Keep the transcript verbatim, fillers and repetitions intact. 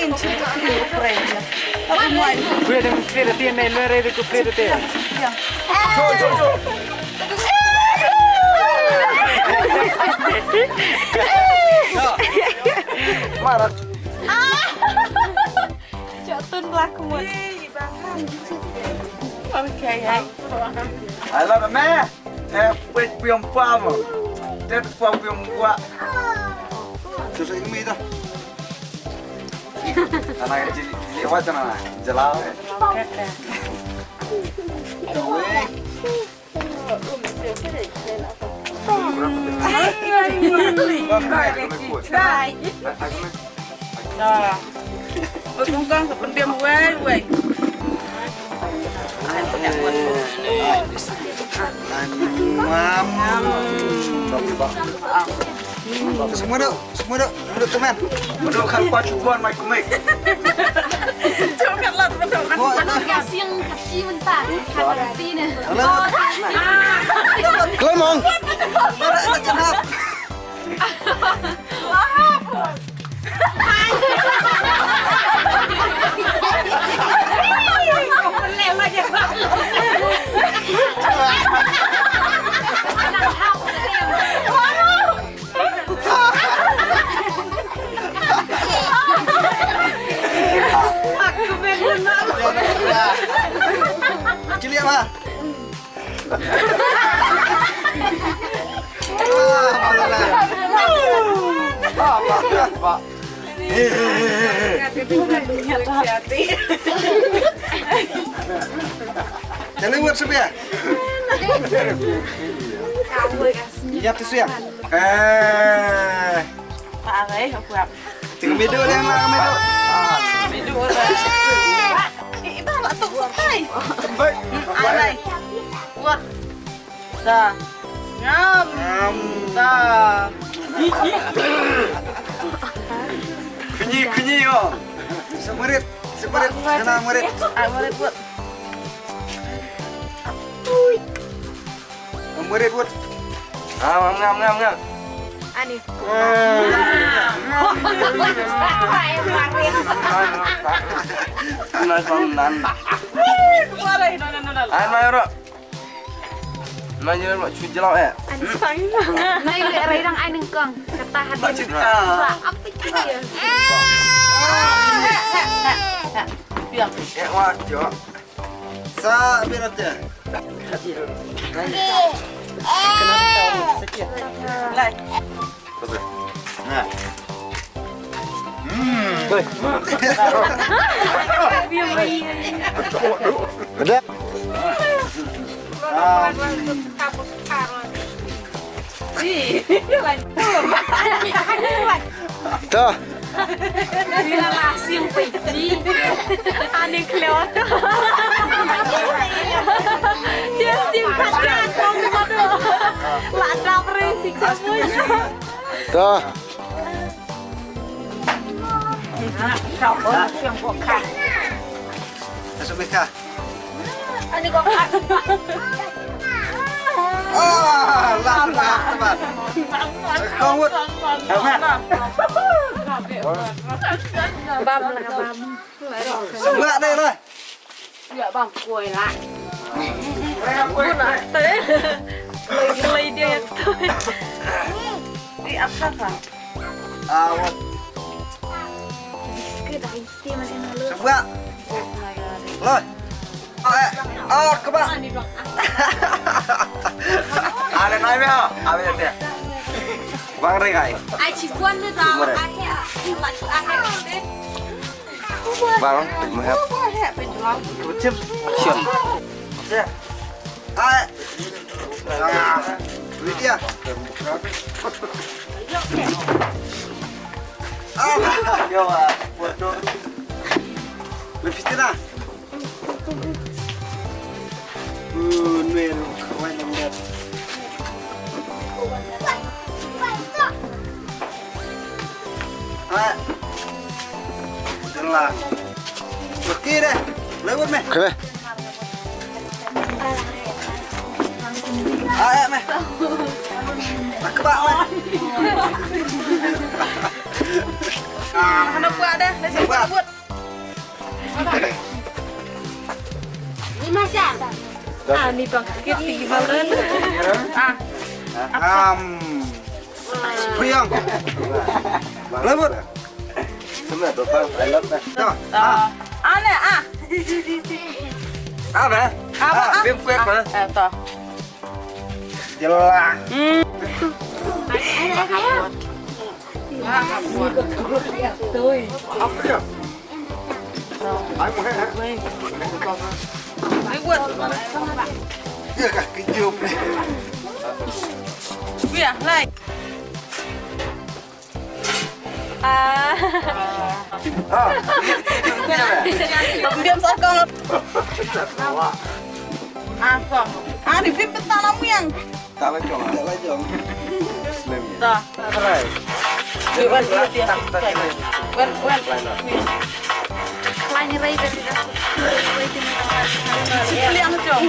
Into the frame. Pwede ng pwede tiyan na ilere de ko pwede tiyan. Marat. Jotun black mood. Okay, hai. I love it, man. Eh, wait, we on farm. That farm we on what? Just like me, though. Ana jili, jili wat na, jala. Wait. Try. Oi, kong kong, sa pyndiam wei wei. Semua dok, semua dok, dok teman. Dok kan pacu buan mai kumik. Cuma kan lah, dok kan. Kasih yang kecil mentah. Kasih ni. Kelemong. Ciliak mah. Jangan buat sepiak. Lihat tu siap. Eh. Pak Arif, aku apa? Tengok middle yang lah, middle. Middle orang. Eh, iba lah tu sakai. Baik. Alai. Wah. Dah. Ngam. Ngam. Dah. Kenyi, kenyi, oh. Semerit, semerit. Sana merit. Ah, merit buat. Merit buat. Ah, ngam, ngam, ngam. Ani. Nan, nan, nan. Ai, mai ro. Mai ro, chu jelaw eh. Ani sang. Mai le rai rang ai nengkong. Kata hati. Apa dia? Ya, wah, jo. Sa birat ya. Lai. Nah. Hmm. Udah. Tuh. Bila lasing peti. Ani kelewat. Dia singkat kan, kau tu. Lak dapur singkat. Tuh. Masuk mereka. Ah, lah, lah, teman. Kau buat. Bam lah, bam. Sebab deh lah. Ya bang, koi lah. Guna teh. Lagi lagi dia yang tu. Ni apa kah? Awat. Sekedar itu masih malu. Sebab. Loh. Oh, eh. Oh, kebak. Ada naik ya? Apa ya dia? Bang Ring ai. Ai, ci buan ni dah. Ai, ai, ai. Bang, mahap. Action. Action. Ya. Hai. Ah, Widya. Ah, yo, ah, foto. Lebih tenang. Uh, nwer, wai lam nwer. Ah. Dela. Okey deh. Lewat meh. Okey deh. Ah, ya meh. Aku bak meh. Ni macam. Ah, ni bang kit tinggi malam. Ah. Am. Puyang. Lembut. Semua tu bang, I love that. Dah. Ah. Aneh ah. Apa? Apa? Ah, bim kuek mana? Eh, toh. Jelas. Hmm. Apa dia? Ai, mau, eh, eh. Ai, buat. Dia kah kejut. Kuya, like. Ah. Ah. Diam sa kong. Ah, kong. Ah, di pim petang lam yang. Tak lajong. Tak lajong. Dah. Wan, wan, wan. Wan, rai dari dah. Rai dari dah. Liang jong.